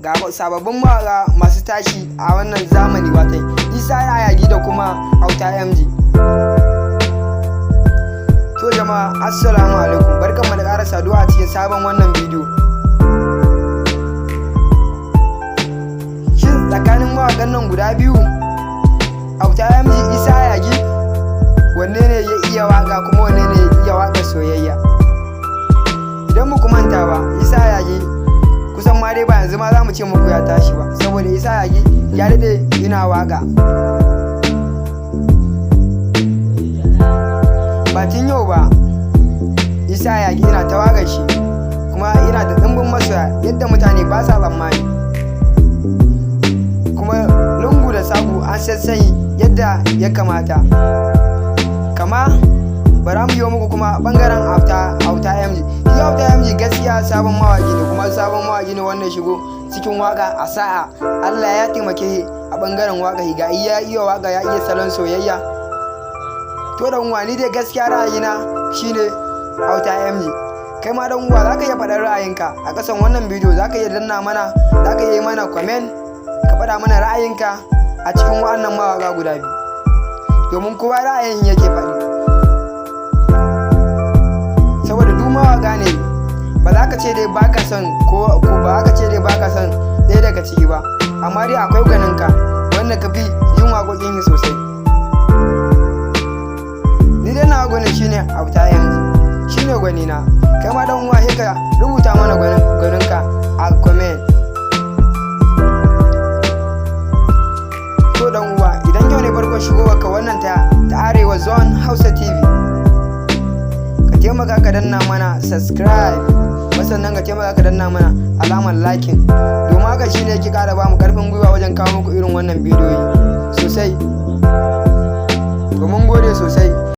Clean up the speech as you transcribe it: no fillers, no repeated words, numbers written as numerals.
Ga sababbin mawaka masu tashi a wannan zamani, wata Isa Ayagi da kuma Auta MG. To jama'a, assalamu alaikum, barkanmu da ƙara saduwa a cikin sabon wannan bidiyo. Shin tsakanin mawaƙan nan guda biyu, Auta MG, Isa Ayagi, wanne ne ya iya waka kuma wanne ne ya iya waka soyayya? Idan muku manta ba, Isa Ayagi kusan ma dai ba yanzu ma za mu ce muku ya tashi ba, saboda Isa Ayagi ya daɗe yana waka, ba tun yau ba. Isa Ayagi yana ta waƙar shi kuma yana da ɗimbin masoya yadda mutane ba sa tsammani, kuma lungu da saƙo an sassani yadda ya kamata. Kama bara mu yi muku kuma bangaren Auta MG. Shi Auta MG gaskiya sabon mawaki ne, kuma sabon mawaki ne wanda shigo cikin waka a sa'a. Allah ya taimake a bangaren waka, ga iya iya waka, ya iya salon soyayya. To dan uwa, ni dai gaskiya ra'ayina shine Auta MG. Kai ma dan uwa, zaka iya faɗar ra'ayinka a ƙasan wannan bidiyo. Zaka iya danna mana, zaka iya yi mana comment, ka faɗa mana ra'ayinka a cikin wa'annan mawaka guda biyu, domin kowa ra'ayin yake faɗi, saboda duk mawaka ne. Ba za ka ce dai baka son ko ba ka ce dai baka son ɗaya daga ciki ba, amma dai akwai gwaninka wanda ka fi yin waƙoƙin yi sosai. Ni dai na gwanin shine Auta MG, shine gwanina. Kai ma dan uwa, sai ka rubuta mana gwaninka a comment. To dan uwa, idan yau ne farkon shigowar ka wannan ta Arewa Zone Hausa TV, ka taimaka ka danna mana subscribe, sannan ka taimaka ka danna mana alamar liking, domin haka shine yake kara ba mu karfin gwiwa wajen kawo muku irin wannan bidiyoyi sosai.